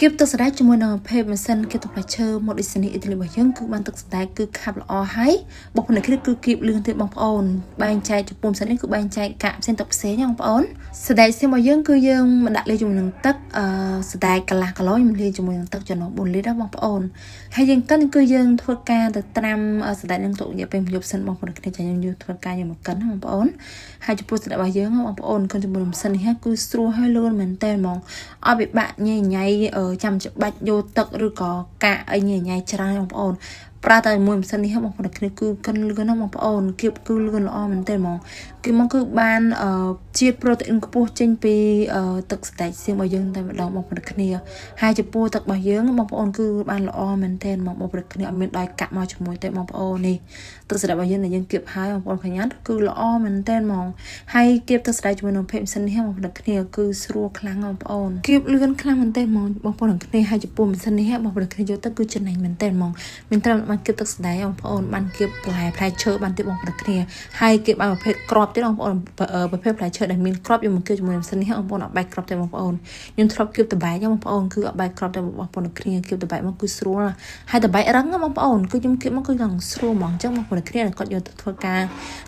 គៀបទឹកសណ្តែកជាមួយនឹងប្រភេទម៉ាស៊ីនគៀបទឹកផ្លែឈើម៉ូឌីសានីអ៊ីតាលីរបស់យើងគឺបានទឹកសណ្តែកគឺខាប់ល្អហើយបងប្អូនគ្នាគឺគៀបលឿនទៀតបងប្អូនបែងចែកចំពោះម៉ាស៊ីននេះគឺបែងចែកកាក់ផ្សេងទឹកផ្សេងណាបងប្អូនសណ្តែកសៀងរបស់យើងគឺយើងមិនដាក់លាយជាមួយនឹងទឹកអឺសណ្តែកកន្លះគីឡូខ្ញុំលាយជាមួយនឹងទឹកចំណុះ4លីត្រណាបងប្អូនហើយយើងកិនគឺយើងធ្វើការទៅត្រាំសណ្តែកនឹងទុករយៈពេលយប់សិនបងប្អូនគ្នាចាខ្ញុំយើងធ្វើការយកមកកិនណាបងប្អូនហើយចំពោះសណ្តែករបស់យើងបងប្អូនកិនជាមួយនឹងម៉ាស៊ីននេះគឺស្រួលហើយលឿនមែនតើហ្មងអត់ពិបាកញ៉ៃញ៉ៃចាំច្បាច់យកទឹកឬក៏កាក់អីញ៉ៃញ៉ៃច្រើនបងប្អូនប្រើតែមួយម៉ាស៊ីននេះបងប្អូនគ្នាគឺកិនលឿនណាបងប្អូនគៀបគឺលឿនល្អមែនតើហ្មងគឺមកគឺបានជាតិប្រូតេអ៊ីនខ្ពស់ចេញពីទឹកសណ្តែកសៀងរបស់យើងតែម្ដងបងប្អូនគ្នាហើយចំពោះទឹករបស់យើងបងប្អូនគឺបានល្អមែនតើហ្មងបងប្អូនគ្នាអត់មានដោយកាក់មកជាមួយទេបងប្អូននេះទឹកសណ្តែករបស់យើងដែលយើងគៀបហើយបងប្អូនឃើញអត់គឺល្អមែនតើហ្មងហើយគៀបទឹកសណ្តែកជាមួយនឹងភេទម៉ាស៊ីននេះបងប្អូនគ្នាគឺស្រួលខ្លាំងបងប្អូនគៀបលឿនខ្លាំងមែនតើហ្មងបងប្អូនគ្នាហើយចំពោះម៉ាស៊ីននេះបងប្អូនគ្នាយកទៅគឺចំណេញមែនតើហ្មងមានត្រឹមបានគៀបទឹកសណ្តែកបងប្អូនបានគៀបផ្លែផ្លែឈើបានទៀតបងប្អូនគ្នាហើយគៀបបានប្រភេទក្របទៀតបងប្អូនប្រភេទផ្លែឈើដែលមានក្របយកមកគៀបជាមួយម៉ាស៊ីននេះបងប្អូនអត់បែកក្របទេបងប្អូនខ្ញុំធ្លាប់គៀបតបែកបងប្អូនគឺអត់បែកក្របទេបងប្អូនគ្នាគៀបតបែកមកគឺស្រួលហើយតបែករឹងបងប្អូនគឺខ្ញុំគៀបមកគឺឡើងស្រួលហ្មងអញ្ចឹងបងប្អូនគ្នាគាត់យកទៅធ្វើការ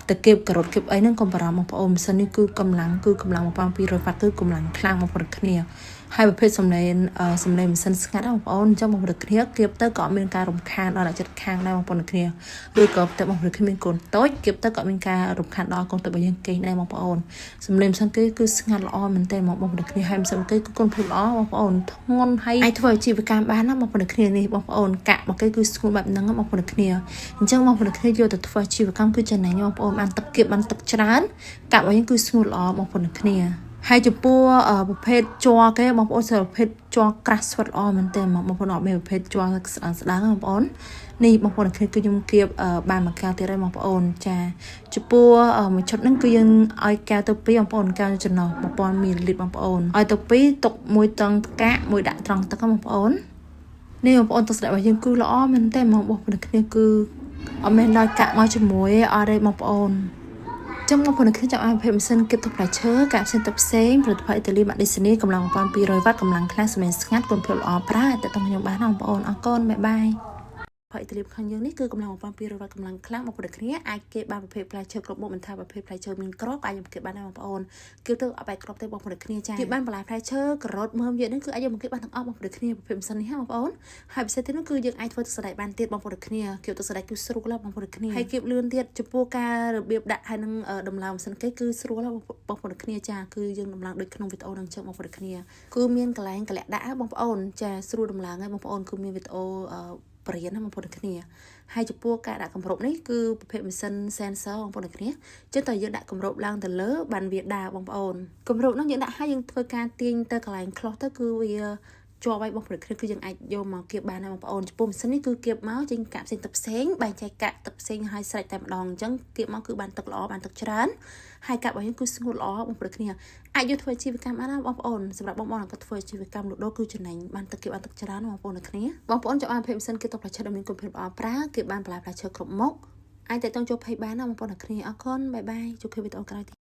ទៅគៀបការ៉ុតគៀបអីហ្នឹងកុំបារម្ភបងប្អូនម៉ាស៊ីននេះគឺកម្លាំងគឺកម្លាំង1200វ៉ាត់គឺកម្លាំងខ្លាំងបងប្អូនគ្នាហើយប្រភេទសំឡេងសំឡេងម៉ាស៊ីនស្ងាត់បងប្អូនអញ្ចឹងបងប្អូនគ្នាគៀបទៅក៏អត់មានការរំខានដល់អ្នកចិត្តខាងដែរបងប្អូនគ្នាឬក៏ទៅបងប្អូនគ្នាមានកូនតូចគៀបទៅក៏មានការរំខានដល់កូនតូចរបស់យើងគេងដែរបងប្អូនសំឡេងម៉ាស៊ីនគេគឺស្ងាត់ល្អមែនទែនមកបងប្អូនគ្នាហើយម៉ាស៊ីនគេគឺគុណភាពល្អបងប្អូនធ្ងន់ហើយអាចធ្វើអាជីវកម្មបានណាបងប្អូនគ្នានេះបងប្អូនកាក់មកគេគឺស្ងួតបែបហ្នឹងបងប្អូនគ្នាអញ្ចឹងបងប្អូនគ្នាយកទៅធ្វើអាជីវកម្មគឺចំណេញបងប្អូនបានទឹកគៀបបានទឹកច្រើនកាក់របស់យើងគឺស្ងួតល្អបងប្អូនគ្នាហើយចំពោះប្រភេទជ័រគេបងប្អូនសម្រាប់ប្រភេទជ័រក្រាស់ស្វិតល្អមែនទែនបងប្អូនអត់មានប្រភេទជ័រស្ដើងស្ដើងបងប្អូននេះបងប្អូនឃើញគឺខ្ញុំគៀបបានមួយកែវទៀតហើយបងប្អូនចាចំពោះមួយឈុតហ្នឹងគឺយើងឲ្យកែវទៅពីរបងប្អូនកែវចំណុះ1000មីលីលីត្របងប្អូនឲ្យទៅពីរទុកមួយតង់កាក់មួយដាក់ត្រង់ទឹកបងប្អូននេះបងប្អូនទឹកស្ដែករបស់យើងគឺល្អមែនទែនហ្មងបងប្អូនគ្នាគឺអត់មានដល់កាក់មកជាមួយទេអត់ទេបងប្អូនចឹងបងប្អូនគ្នាចាំឲ្យភេទម៉ាស៊ីនគិតទឹកផ្លែឈើកាក់ផ្សេងទឹកផ្សេងផលិតផលអ៊ីតាលីម៉ាឌីសានីកម្លាំង1200វ៉ាត់កម្លាំងខ្លាំងសម្លេងស្ងាត់គុណភាពល្អប្រើតែតខ្ញុំបានបងប្អូនអរគុណបាយបាយផលអ៊ីតាលីខាងយើងនេះគឺកម្លាំង1200វ៉ាត់កម្លាំងខ្លាំងបងប្អូនគ្នាអាចគេបានប្រភេទផ្លែឈើគ្រប់មុខមិនថាប្រភេទផ្លែឈើមានក្របអាចយកគេបានដែរបងប្អូនគេទៅអត់បែកក្របទេបងប្អូនគ្នាចាគេបានបន្លែផ្លែឈើការ៉ុតមើមយឺនេះគឺអាចយកមកគេបានទាំងអស់បងប្អូនគ្នាប្រភេទម៉ាស៊ីននេះបងប្អូនហើយពិសេសទៀតនោះគឺយើងអាចធ្វើទឹកសណ្តែកបានទៀតបងប្អូនគ្នាគេទឹកសណ្តែកគឺស្រួលបងប្អូនគ្នាហើយគេលឿនទៀតចំពោះការរបៀបដាក់ហើយនឹងដំឡើងម៉ាស៊ីនគេគឺស្រួលបងប្អូនគ្នាចាគឺយើងដំឡើងដូចក្នុងវីដេអូនឹងចឹងបងប្អូនគ្នាគឺមានកន្លែងកលៈដាក់បងប្អូនចាស្រួលដំឡើងហើយបងប្អូនគឺមានវីដេអូបរៀនណាបងប្អូនគ្នាហើយចំពោះការដាក់គម្របនេះគឺប្រភេទម៉ាស៊ីន sensor បងប្អូនគ្នាចឹងតើយើងដាក់គម្របឡើងទៅលើបានវាដើរបងប្អូនគម្របនោះយើងដាក់ឲ្យយើងធ្វើការទាញទៅកន្លែងខ្លោះទៅគឺវាជាប់ឲ្យបងប្អូនគ្នាគឺយើងអាចយកមកគៀបបានដែរបងប្អូនចំពោះម៉ាស៊ីននេះគឺគៀបមកចេញកាក់ផ្សេងទឹកផ្សេងបែងចែកកាក់ទឹកផ្សេងឲ្យស្រេចតែម្ដងអញ្ចឹងគៀបមកគឺបានទឹកល្អបានទឹកច្រើនហើយកាក់របស់យើងគឺស្ងួតល្អបងប្អូនគ្នាអាចយកធ្វើអាជីវកម្មបានណាបងប្អូនសម្រាប់បងប្អូនក៏ធ្វើអាជីវកម្មលក់ដូរគឺចំណេញបានទឹកគៀបបានទឹកច្រើនបងប្អូនគ្នាបងប្អូនចង់បានភេទម៉ាស៊ីនគេទឹកផ្លែឈើដែលមានគុណភាពល្អប្រើគេបានបន្លែផ្លែឈើគ្រប់មុខអាចតេតងចូល page បានណាបងប្អូនគ្នាអរគុណបាយបាយជួបគ្នាវីដេអូក្រោយទៀត។